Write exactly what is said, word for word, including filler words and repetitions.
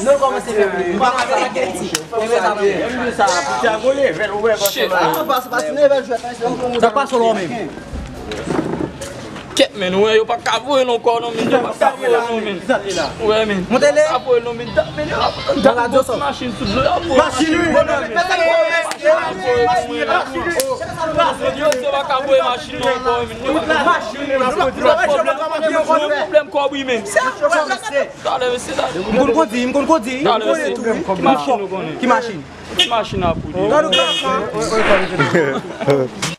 Nou kòmanse fè pli. Nou pa kòmanse ak Haiti. Fè sa non. Shit. Sa pase lò menm. Kèt, men, ou wè, yo pa ka voye l ankò non, men, yo pa ka voye l non, men. Ou wè, men. Monte le. Yo pa ka voye l non, men. Yo pa ka voye l non, men. Yo pa ka voye l non, men. Machin sou dlo, yo pa ka voye l non, men. Machin, wi. Yo pa ka voye machin non ankò, men. Yo pa ka voye machin non ankò, men. Yo pa ka voye machin non ankò, men. Talè, mesye, talè. M konn kondi, m konn kondi. Talè, mesye. Ki machin nou konnen? Ki machin? Ki machin ap woule? Gad ou ka fè.